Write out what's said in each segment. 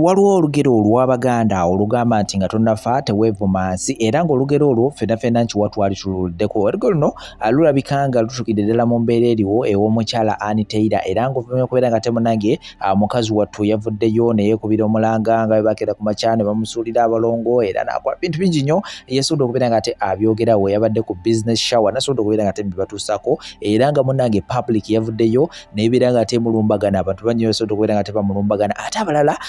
Waliwo olugero olw'Abaganda olugamba nti nga tonnafa teweevuma nsi, era ng'olugero olwo ffenna ffenna nkiwa twali tuluwuliddeko. Olugero luno lulabika nga lutuukidde ddala mu mbeera eriwo ew'omukyala Ann Taylor, era ng'oluvannyuma okubeera nga temunange mukazi wattu yavuddeyo ne yeekubira omulanga nga bwe bakeera ku makya ne bamusuulira abalongo, era n'akola bintu bingi nnyo. Yasobodde okubeera nga ate abyogera we yabadde ku business shower, nasobodde okubeera nga ate bibatuusaako, era nga munnange public yavuddeyo nebeera nga temulumbagana. Abantu bangi basobodde okubeera nga tebamulumbagana, ate abalala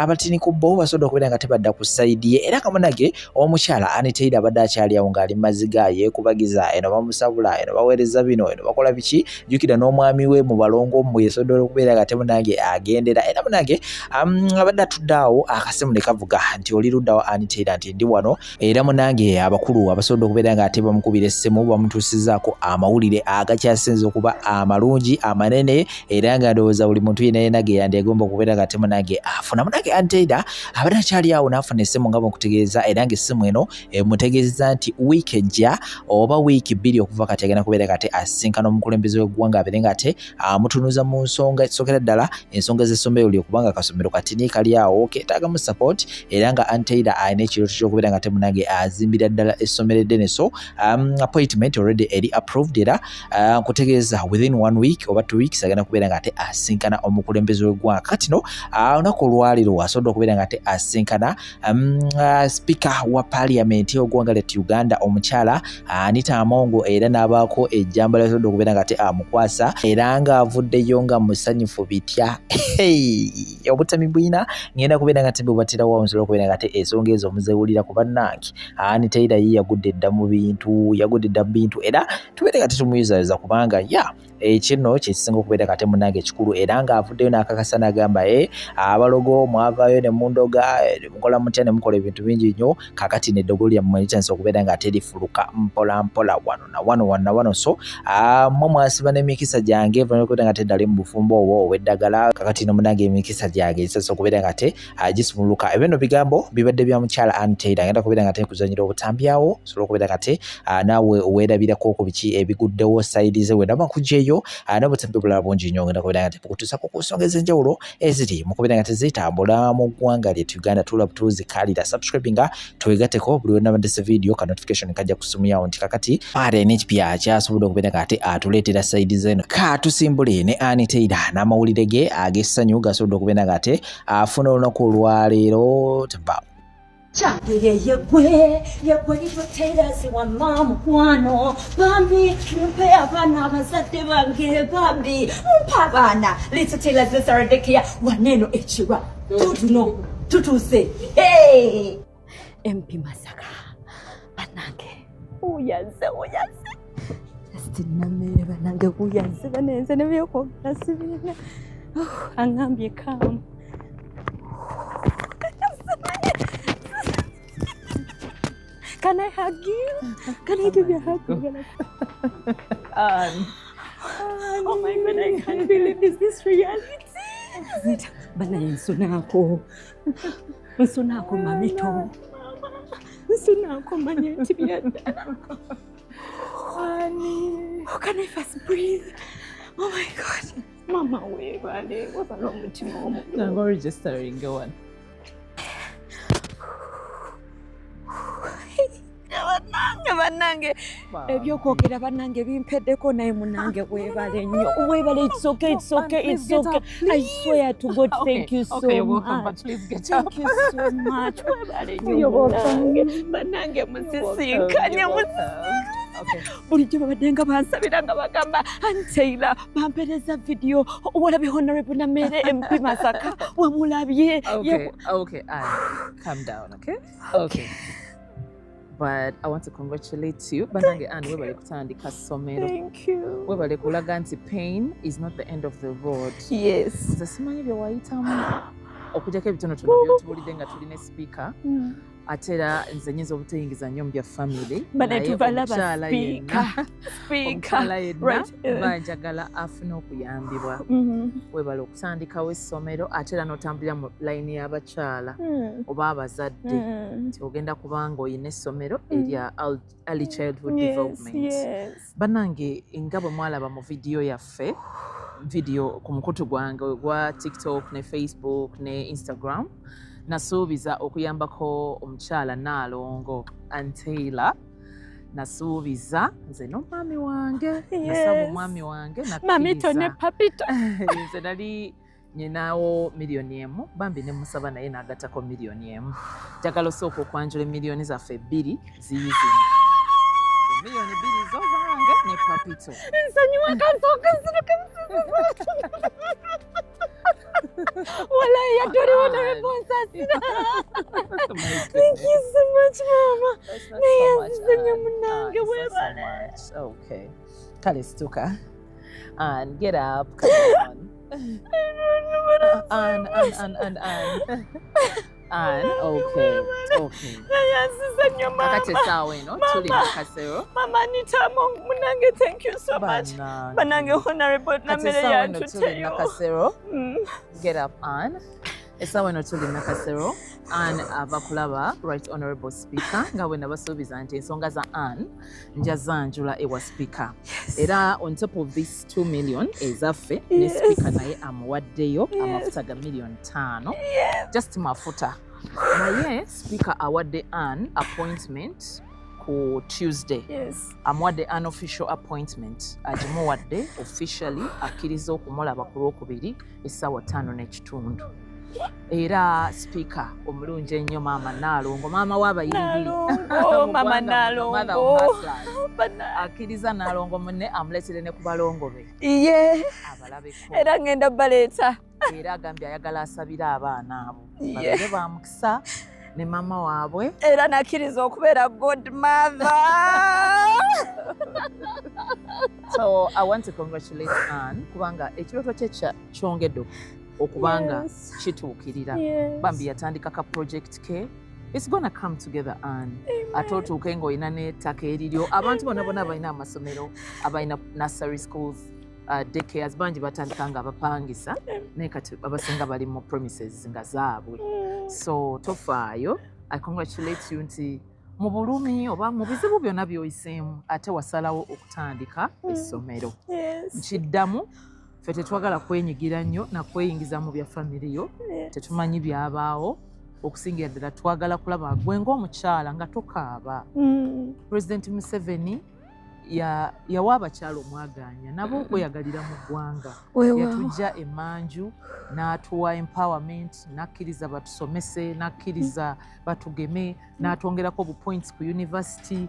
abatini ku bo basobodde okubeera nga tebadda ku sayidi ye. Era nga munange omukyala Ann Taylor abadde akyali awo ng'ali maziga, yeekubagiza, eno bamusabula, eno baweereza bino, eno bakola biki. Jjukira n'omwami we mu balongo mmwe yasobodde okubeera nga temunange agendera. Era munange abadde atudde awo, akasimu ne kavuga nti, "Oli luddawo, Ann Taylor?" Nti, "Ndi wano." Era munange abakulu abasobodde okubeera nga ate bamukubira essimu bamutuusizaako amawulire agakyasinze okuba amalungi amanene, era nga ndowooza buli muntu yena yena ge yandyegomba okubeera nga ate munange afuna. Munange Ann Taylor abadde akyali awo n'afuna essimu nga bwenkutegeeza, era nga essimu eno emutegeezeza nti wiiki ejja oba wiiki 2 okuva kati agenda kubeera nga ate asisinkana omukulembeze w'eggwanga, abeere nga ate amutunuza mu nsonga ekisookera ddala ensonga z'essomero lye, kubanga akasomero katini kali awo keetaagamu support. Era nga Ann Taylor alina ekirooto ky'okubeera nga ate munange azimbira ddala essomero eddene. So appointment already eri approved, era nkutegeeza within one week oba 2 weeks agenda kubeera nga ate asinkana omukulembeze w'eggwanga. Kati no olunaku olwaleero asobodde okubeera nga ate asinkana speaker wa parliament ogwanga lyattu Uganda, omukyala Anita Among, era n'abaako ejjamba lyasobodde okubeera nga ate amukwasa, era ng'avuddeyo nga musanyufu bitya. Obutami bwina ngenda kubeera nga tembubatirawo, nsobola okubeera nga ate ensonga ezo muzewulira ku bannange. Ann Taylor ye yagudde dda mu bintu, yagudde dda mu bintu, era tubeere nga tetumuyuzayoza kubanga ya ekino kyekisinga okubeera kate munange ekikulu. Era ng'avuddeyo n'akakasa n'agamba, e abalogo mwavaayo ne mundoga, mukola mutya ne mukola ebintu bingi nnyo, kakati neddogo lyammwe litandise okubeera nga terifuluka mpola mpola wano na wano, wano na wano. So mmwe mwasiba n'emikisa gyange okubeera nga teddali mu bufumbo obwo obw'eddagala, kakati no munange emikisa gyange gisobose okubeera nga te gisumuluka. Ebyo nno bigambo bibadde bya mukyala Ann Taylor. Ngenda kubeera nga tekuzanyira obutambi awo, osobola okubeera nga te naawe weerabirako ku biki ebiguddewo side ze. Wendaba nkugyeyo n'obutambi obulala bungi nnyo, ngenda kubeera nga tebukutuusako ku nsonga ez'enjawulo eziri mu kubeera nga tezitambula mu ggwanga lyettu Uganda. Tula butuuzi kalira subscribinga, twegateko. Buli wenabadde video ka notification kajja ku simu yawo nti kakati ate n'ekipya kyasobodde okubeera nga ate atuleetera side zeno. Katusimbule ne Ann Taylor n'amawulire ge ag'essanyu gasobodde okubeera nga ate afuna olunaku olwaleero. Tebaawo. Kyagere yegwe yegwe Little Taylors, wamma mukwano, bambi mumpe abaana, abazadde bange bambi mumpe abaana. Little Taylors Nursery Daycare waneeno ekirwa tutuno tutuuse. Hey! MP Masaka bannange uyaze uyaze Justin Namere bannange uyaze banenze nebyokwogera sibiina. Oh, aŋŋambye kaamu. Can I hug you? Can I give you a hug? Oh my God, I can't believe, is this reality? Is it? Banaye nsunaako. Nsunaako mamito. Nsunaako manye nti byaddala. Honey. Oh, can I first breathe? Oh my God. Mama weebale, webale omutima omulungi. Jangu registering one. Bannange, bannange, ebyokwogera bannange bimpeddeko, naye munange weebale nnyo, weebale. It's okay, it's okay, Please it's get okay. up, I please. swear to God, thank you so Okay, you're welcome, much. but please get Thank up. you so much, weebale nnyo. You're welcome. Munange, bannange, musisinkanye. You're welcome. Okay. Bulijjo babadde nga bansabira nga bagamba Ann Taylor bampereza video, walabye Honorable Namere MP Masaka, wamulabye? Okay, Anne, calm down, okay? Okay. But I want to congratulate you. Banange Anne, webale kutandika ssomero. Thank you. Webale kulaga nti pain is not the end of the road. Yes. Nze simanyi bye wayitamu, okujjako ebitonotono by'otubuulidde nga tulina speaker. Ate era nze nyinza obuteyingiza nnyo mu bya family. Bane Naye tubalaba omukyala speaker. yenna, Speaker. omukyala yenna Right. banjagala afune okuyambibwa. Webale okutandikawo essomero, ate era n'otambulira mu layini y'abakyala oba abazadde nti ogenda kubanga oyina essomero erya early childhood development. Bannange, nga bwe mwalaba mu vidiyo yaffe, Video ku mukutu gwange ogwa TikTok ne Facebook ne Instagram, nasuubiza okuyambako omukyala Naalongo Ann Taylor. Nasuubiza nze n'omwami wange, nasaba omwami wange. Mamito ne papito. Nze nali nyinawo 1 million, bambi ne musaba naye n'agattako 1 million. Njagala osooka okwanjula emiliyoni zaffe ebbiri ziyizino, 2 million zo zange ne papito. Nsonyiwa, kansooka nsiruke. Walayi, yadde oliwo nabebonsasira. Thank you so much, mama. Naye nzize nnyo munnange, weebale. Okay, kale situka and get up, come on. And and and and and okay. Naye nzize nnyo, mama. Kakati essaawa eno tuli Nakasero. Mama Anita munange, thank you so much. Banange, honorable Kati Namere essaawa eno tuli yantutteyo. Nakasero. Get up, Ann. Essaawa eno tuli Nakasero. Ann ava kulaba Right Honorable Speaker, nga bwe nabasuubiza nti ensonga za Ann nja zanjula ewa Speaker. Era on top of this 2 million ezaffe ne Speaker naye amuwaddeyo amafuta ga 5 million, just mafuta. Naye Speaker awadde Ann appointment ku Tuesday. Amuwadde an official appointment, agimuwadde officially, akkiriza okumulaba ku Lwokubiri essaawa 5:15. Era Speaker omulungi ennyo, maama Naalongo, maama w'abayimbi. Nalongo, mama Nalongo. Akkiriza Naalongo munne amuleetere ne ku balongo be abalabeko. Era ngenda baleeta. Era agambye ayagala asabire abaana abo babeere ba mukisa ne maama waabwe. Era nakkiriza okubeera godmother. So I want to congratulate Ann, kubanga ekirooto kye kyongedde okubanga kituukirira. Bambi yatandika ka project ke. It's gonna come together, Ann. Ate otuuke ng'olina n'ettaka eriryo. Abantu bonna bonna abalina amasomero, abalina nursery schools, daycares, bangi batandika nga bapangisa, naye kati abasinga bali mu premises nga zaabwe. So tofaayo. I congratulate you nti mu bulumi oba mu bizibu byonna by'oyiseemu, ate wasalawo okutandika essomero. Nkiddamu, ffe tetwagala kwenyigira nnyo nakweyingiza mu bya family yo. Tetumanyi byabaawo. Okusingira ddala twagala kulaba gwe ng'omukyala nga tokaaba. President Museveni yawa abakyala omwaganya nabo okweyagalira mu ggwanga. Yatujja emanju n'atuwa empowerment, n'akkiriza batusomese, n'akkiriza batugeme, n'atwongerako bu points ku university.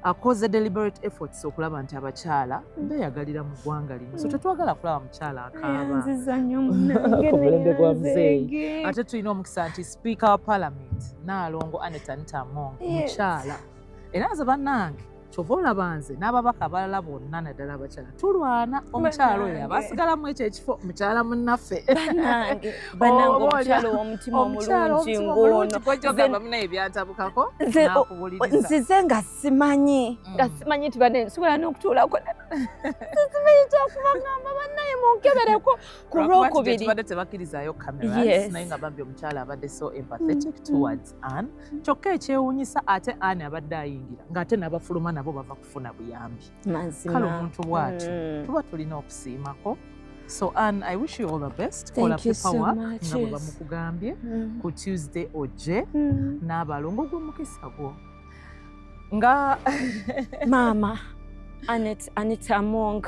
Akoze deliberate efforts okulaba nti abakyala beeyagalira mu ggwanga lino, so tetwagala kulaba mukyala akaaba. Nziza nnyo munnange. Ku mulembe gwa muzeeyi. Neyanzeege. Ate tulina omukisa nti Speaker wa Parliament Naalongo Annet Anita Among mukyala. Era nze bannange, kyova olaba nze n'ababaka abalala bonna, naddala abakyala, tulwana omukyala oyo aba asigalamu ekyo ekifo, mukyala munnaffe. Bannange, bannange, Oba oli- omukyala ow'omutima omukyala omulungi omutima ng'ono. omulungi gwejogamba munaye byantabukako Nze n'akuwuliriza. Nzize nga simanyi, nga simanyi nti banne nsobola n'okutuulako. Simanyi kyakubagamba bannaye, munkebereko ku Lwakuba nti Lwokubiri. tubadde tebakkirizaayo cameras, naye nga bambi omukyala abadde so empathetic towards Ann. Kyokka ekyewuunyisa, ate Ann abadde ayingira ng'ate n'abafuluma nabo bava kufuna buyambi. Mazima. Kale omuntu bw'atyo tuba tulina okusiimako. So Ann, I wish you all the best. Kola Thank you so paperwork much, nga bwe bamukugambye. Ku Tuesday ojje n'abalongo gw'omukisa gwo nga Maama Anet Anita Among,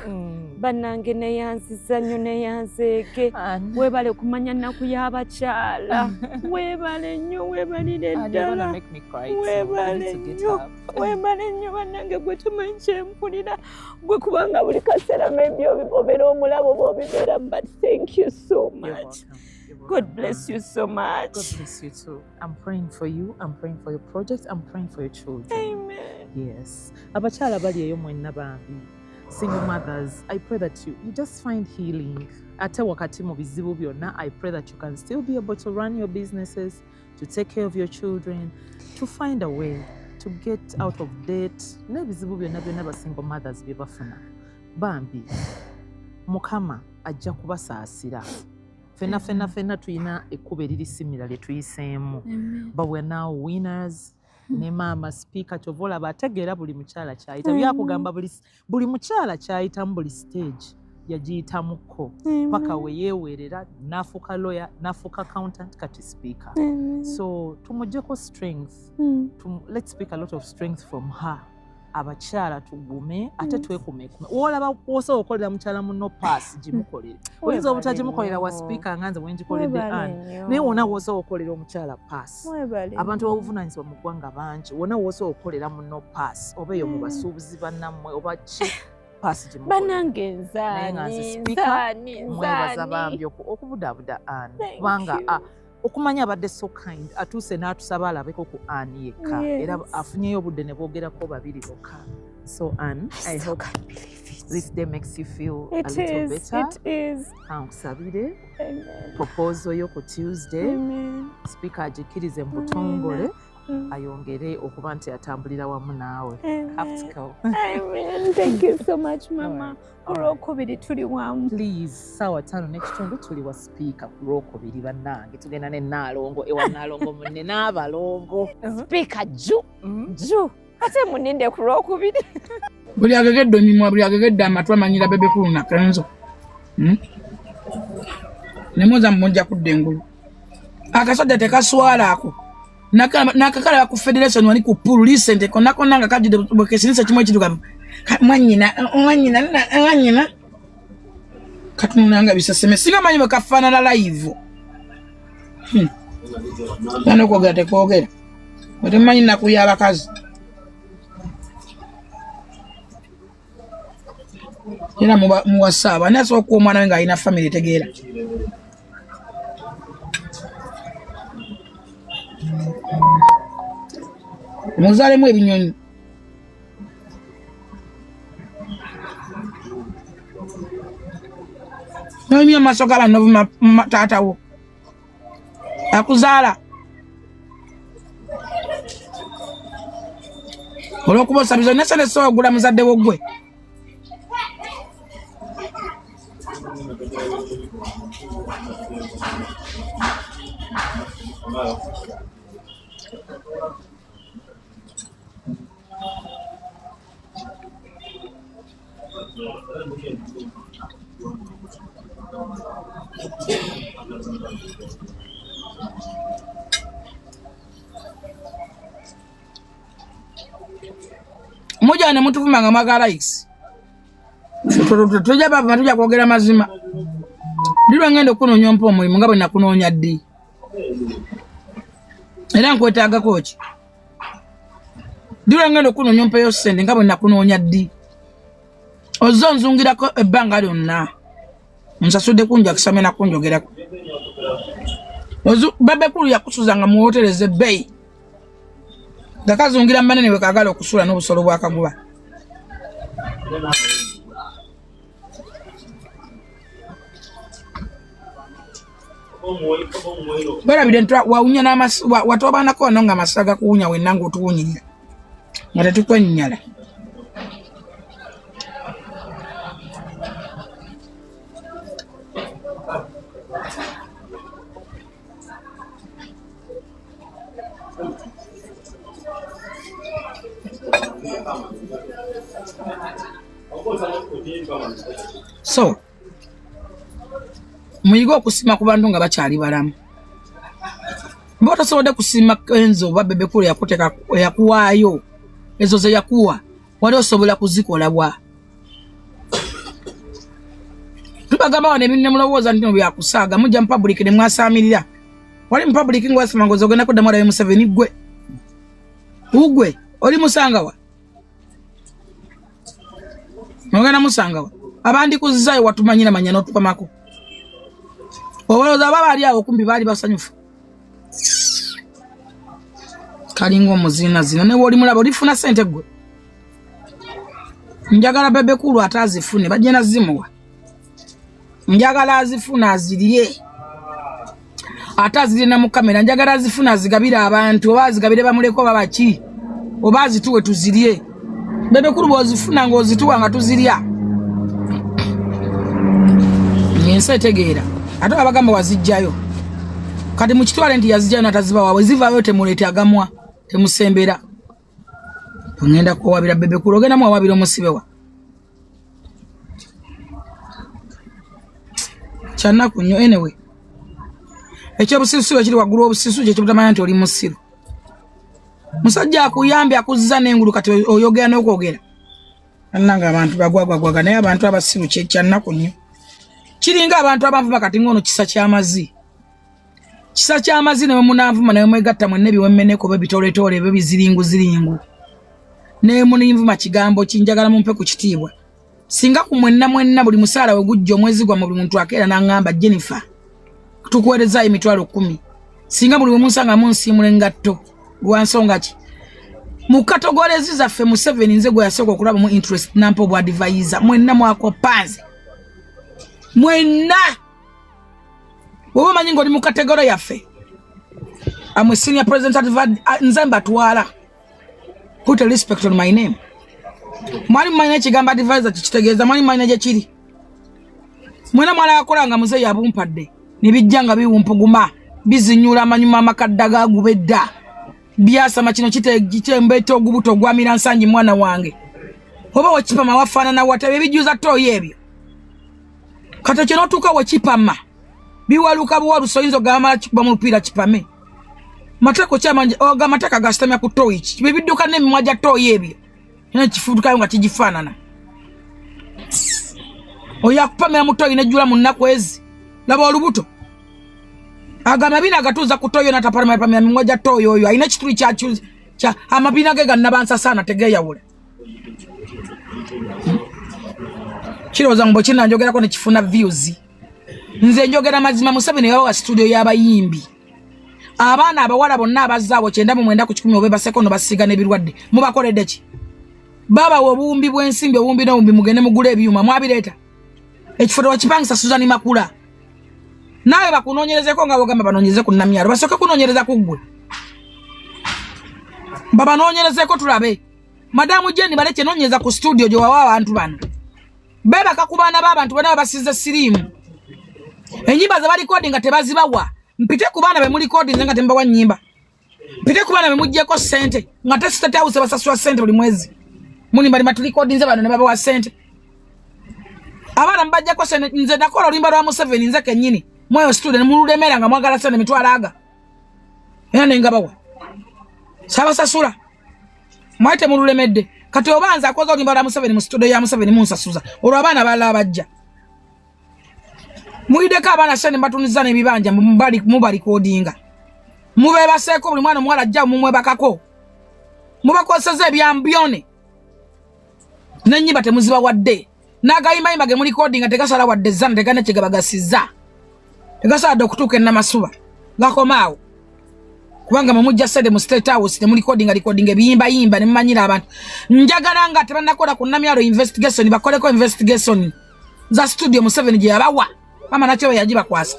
bannange, neyanziza nnyo, neyanzeege. Ann, Weebale kumanya nnaku y'abakyala. Weebale nnyo, weebalire Ann, you're gonna ddala. make me cry too. You Weebale need to get nnyo. up. Weebale nnyo bannange. Gwe tumanyi kyempulira gwe, kubanga buli kaseera maybe obeera omulabo oba obibeeramu, but thank you so You're much. welcome. You're God welcome. bless you so much. God bless you too. I'm praying for you. I'm praying for your project. I'm praying for your children. Amen. Yes. Abakyala bali eyo mwenna bambi. Single mothers, I pray that you just find healing. Ate wakati mu bizibu byonna, I pray that you can still be able to run your businesses, to take care of your children, to find a way to get out of debt. N'ebizibu byonna byonna ba single mothers bye bafuna. Bambi, Mukama ajja kubasaasira. Ffenna ffenna ffenna tulina ekkubo eririsimira lye tuyiseemu. But we're now winners. Ne maama Speaker kyova olaba ategeera buli mukyala kyayita. Byakugamba buli mukyala kyayitamu, buli stage. Yagiyitamuko paka we yeewerera n'afuuka lawyer, n'afuuka accountant, kati speaker. So tumugyeko strength. Let's speak a lot of strength from her. Abakyala tugume ate twekumekume. Wolaba wosobola okukolera mukyala muno paasi, gimukolere. Oyinza obutagimukolera wa sipiika nga nze bwengikoledde Ann, naye wona wosobola okukolera omukyala paasi. Abantu abobuvunanyizibwa mu ggwanga bangi. Wona wosobola okukolera muno paasi, oba eyo mu basuubuzi bannammwe oba ki, paasi gimukolere. Banange, Naye nga nze nzaani speaker, nzaani mwebaza nzaani bambi okubudaabuda Ann, Thank kubanga you. okumanya abadde so kind, atuuse n'atusaba alabeko ku Ann yekka. Era afunyeyo obudde ne boogerako babiri bokka. So Ann, I still hope can't believe it. this day makes you feel a It little is, better. it is. Kankusabire Amen. proposal yo ku Tuesday, Amen. speaker agikkirize mu butongole, ayongere okuba nti atambulira wamu naawe. Have to Amen. go. Amen. Thank you so much, Mama. Alright. Ku lwokubiri tuli wamu. Please, 5:30 tuli wa sipiika ku lwokubiri. Bannange, tugenda ne Naalongo, ewa Naalongo munne n'abalongo. Speaker ju ju ate muninde ku lwokubiri. Buli agegedde emimwa, buli agegedde amatu amanyira Bebe Cool na Kenzo. Nemuza mujja kudda engulu. Akasajja tekaswala ako. Nakakalaba ku federation wali ku pool recent, konna konna nga kajjudde bwekesinisa kimu ekirugavu. Mwannyina, mwannyina, mwannyina. Katunula nga biseseme. Singa manyi bwe kafaanana live. Gana okwogera tekwogera. Bwe temumanyi nnaku y'abakazi. Era muwasa abo. Ani asobola okuwa omwana we ng'alina family etegeera? Muzaalemu ebinyonyi. N'oyimya amaaso g'abantu n'ovuma taata wo akuzaala olw'okuba osabiza olina sente sobola ogula muzadde wo ggwe. Mujja ne mutuvuma nga mwagala likes. Tujja bava tujja kwogera mazima. Ddi lwe ngenda okunoonya ompa omulimu nga bwe nakunoonya ddi? Era nkwetaagako ki? Ddi lwe ngenda okunoonya ompeyo ssente nga bwe nakunoonya ddi? Ozze onzungirako ebbanga lyonna. Nsasudde kunjakisame na kunjogerako. Bebe Cool yakusuzanga mu wooteeri ez'ebbeeyi. Nga kazungira manene bwe kaagala okusula n'obusolo bwakaguba. Balabire nti wawunya watobanako wano nga amasa gakuwunya wenna ng'otuwunyirira nga tetukwennyala. So muyige okusima ku bantu nga bakyali balamu. Mba tosobodde kusiima Kenzo oba Bebe Cool yakuteeka yakuwaayo ezo ze yakuwa, wali osobola kuzikola bwa tubagamba wano ebintu ne mulowooza nti no byakusaaga. Mujja mu public ne mwasaamirira. Wali mu public ng'wasima ng'oza ogenda kuddamu olabe Museveni. Ggwe ugwe oli musangawa, ogenda musangawa abandi kuzzayo watumanyira manya n'otupamako. Olowooza aba baali awo kumpi baali basanyufu? Kalinga omuzinazina ne bwoli mulaba olifuna sente gwe. Njagala Bebe Cool ate azifune, bajja nazimuwa. Njagala azifune azirye, ate azirye na mu kamera. Njagala azifune azigabire abantu, oba azigabire bamuleko oba baki, oba azituwe tuzirye. Bebe Cool bw'ozifuna ng'ozituwa nga tuzirya, ensi etegeera. Ate abagamba wazijjayo, kati mukitwale nti yazijjayo nataziba waabwe zivaayo. Temuleete agamwa, temusembera. Ogenda kuwabira Bebe Cool, ogenda muwawabira omusibe wa. Kyanaku nnyo. Anyway, ekyobusirusiru ekiri waggulu w'obusirusiru kyekibutamanya nti oli musiru. Musajja akuyambye, akuzza n'engulu, kati oyogera n'okwogera. Bannange, abantu bagwagwagwaga, naye abantu abasiru kyannaku nnyo. Kiringa abantu abanvuma kati ng'ono Kisa Kyamazi. Kisa Kyamazi, ne munanvuma naye mwegatta mwenna ebiwemmeneko oba ebitooletoole eba ebiziringuziringu, naye muninvuma kigambo kinjagala mumpe ku kitiibwa. Singa ku mwenna mwenna buli musaala we gujja omwezi gwammwe, buli muntu akeera n'aŋŋamba, "Jennifer, tukuweerezaayo 100,000," singa buli we munsanga munsiimula engatto. Lwa nsonga ki? Mu categories zaffe, Museveni nze gwe yasooka okulaba mu interest nampa obwa advisor. Mwenna mwakopanze mwenna. Bwoba omanyi ng'oli mu category yaffe, amwe senior president nze mbatwala. Put a respect on my name. Mwali mumanyi ekigambo advisor kikitegeeza? Mwali mumanyi gye kiri? Mwena mwalakola nga muzeeyi abumpadde ne bijja nga biwumpuguma, bizinyula amanyuma, amakadde agaguba edda byasama. Kino kitembeeta ogubuto ogwamira nsangi. Mwana wange, oba wekipama wafaanana wata ebijjuza ttooyi ebyo. Kati ekyo n'otuuka wekipama biwaluka buwalusa, oyinza ogamba mala kikuba mu lupiira kipame matako kyamanje. Oga amataka gasitamya ku ttooyi ki bibidduka n'emimwa gya ttooyi ebyo, era kifuutukayo nga kigifaanana. Oyo akupamira mu ttooyi nejjula mu nnaku ezi. Laba olubuto, ago amabina agatuuza ku ttooyi, natapamira mimwa gya ttooyi. Oyo alina ekituli kya amabina ge gannabansasaana tegeeyawula. Kirowooza mbu kinanjogerako nekifuna views. Nze njogera mazima. Museveni yabawa studio y'abayimbi. Abaana abawala bonna abazzaawo 99% oba basekono basiiga n'ebirwadde. Mubakoledde ki? Babawa obuwumbi bw'ensimbi, obuwumbi n'obuwumbi, mugende mugule ebyuma. Mwabireeta, ekifo tewakipangisa. Suzani Makula, naawe bakunoonyerezeko nga bogamba banoonyereze ku Namyalo. Basooke kunoonyereza ku ggwe, babanoonyerezeko tulabe. Madamu Jeni baleke, noonyereza ku studio gye wawa abantu bano. Beebaka ku baana b'abantu bonna, babasize siriimu. Ennyimba ze balikodi nga tebazibawa. Mpite ku baana be mulikodinze nga temubawa nnyimba. Mpite ku baana be muggyeko ssente nga te State House basasula ssente buli mwezi. Mulimbalima, tulikodinze bano ne babawa ssente. Abaana mubajjako ssente. Nze nakola oluyimba lwa Museveni nze kennyini mweyo studio ne mululemera nga mwagala ssente mitwalo aga, era ne ngabawa, sabasasula. Mwali temululemedde. Kati oba nze akoze oluyimba lwa Museveni mu studio ya Museveni munsasuza, olwo abaana balala bajja muyiddeko abaana sente, mbatunuza n'ebibanja, mubalikodinga, mubebaseeko. Buli mwana omuwala ajja mumwebakako, mubakozeseza ebyambyone n'ennyimba temuzibawadde, n'agayimayima ge mulikodinga tegasala wadde ezzana, tegana kyegabagasiza, tegasaladde okutuuka enamasuba gakomaawo, kubanga mwemujja sente mu State House temulikodinga likodinga ebiyimbayimba ne mumanyira abantu. Njagala nga tebannakola ku Namyalo investigation, bakoleko investigation za studio Museveni gye yabawa. Mama nakyo yagibakwasa,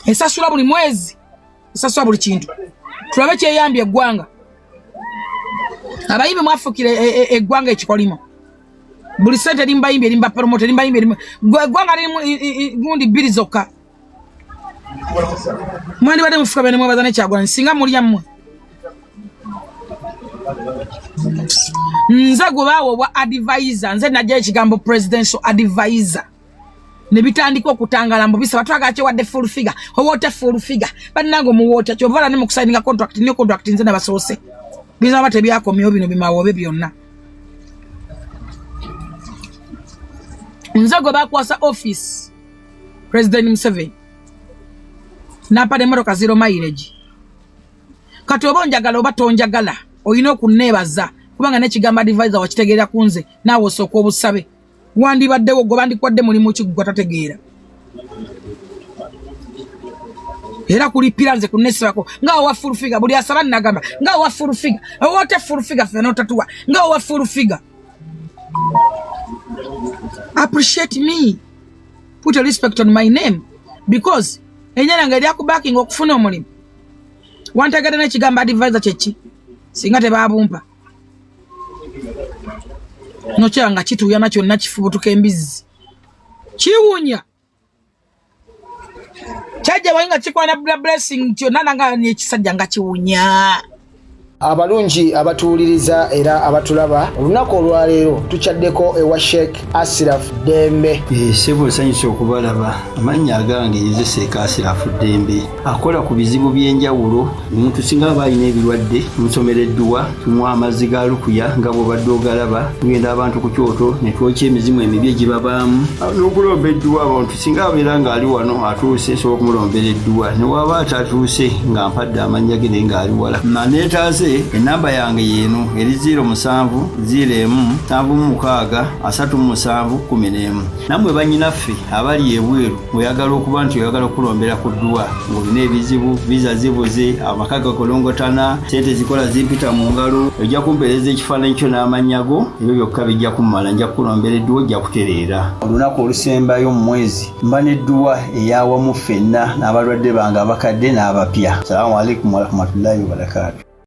esasula buli mwezi, esasula buli kintu. Tulabe kyeyambye eggwanga. Abayimbi mwafukira eggwanga ekikolimo. Buli sente eri mubayimbi, eri mubapromota, eri mubayimbi, eggwanga lirimu gundi bbiri zokka. Mwandibadde mufuka bene mwebaza nekyagulani singa mulya mmwe. Nze gwe baawa obwa advisor, nze najja ekigambo presidential advisor ne bitandika okutangala mbu bisaba twagala kyewadde full figure owoota full figure. Bannange, omuwoota kyova ne mukusayininga contract niyo contract nze nabasoose bizaba tebyakomyewo bino bimawobe byonna. Nze gwe bakwasa office, President Museveni nampa n'emmotoka zero mileage. Kati oba onjagala oba tonjagala, olina okunneebaza, kubanga n'ekigambo advisor wakitegeera ku nze. Naawe osooka obusabe wandibaddewo gwe bandikwadde mulimu ki gwe tategeera era kulipira nze kunesibako nga owa full figure. Buli asaba nagamba nga owa full figure, owote full figure ffe notatuwa nga owa full figure. Appreciate me, put a respect on my name, because enyana nga eryakubakinga okufuna omulimu wantegedde n'ekigambo advisor kyeki. Singa tebabumpa nokyala nga kituuyana kyonna kifubutuka embizzi kiwunya kyajja wayi nga kikwana blessing kyonna nanga nekisajja nga kiwunya. Abalungi abatuwuliriza era abatulaba, olunaku olwaleero tukyaddeko ewa Sheikh Asiraf Ddembe. Ssebo, nsanyuse okubalaba. Amannya agange nze Sheikh Asirafu Ddembe, akola ku bizibu by'enjawulo. Omuntu singa aba alina ebirwadde, tumusomera edduwa, tumuwa amazzi ga lukuya nga bw'obadde ogalaba. Tugenda abantu ku kyoto ne twokya emizimu emibi egibabaamu n'okulomba edduwa. Abantu singa abeera ng'ali wano atuuse, nsobola okumulombera edduwa, ne waba atatuuse nga mpadde amannya ge naye ng'ali wala naneetaase. Enamba yange yeeno eri 07 01 76 37 11. Nammwe bannyinaffe abali ebweru, ng'oyagala okuba nti oyagala okulombera ku dduwa, ng'olina ebizibu, visa zibuze, amaka gakolongotana, sente zikola zimpita mu ngalo, ojja kumpeereza ekifaananyi kyo n'amannya go. Ebyo byokka bijja kummala, nja kukulombera edduwa, ojja kutereera. Olunaku olusembayo mu mwezi mba n'edduwa eyawamu ffenna n'abalwadde bange abakadde n'abapya. Salaamu alaikum warahmatullahi wabarakaatu.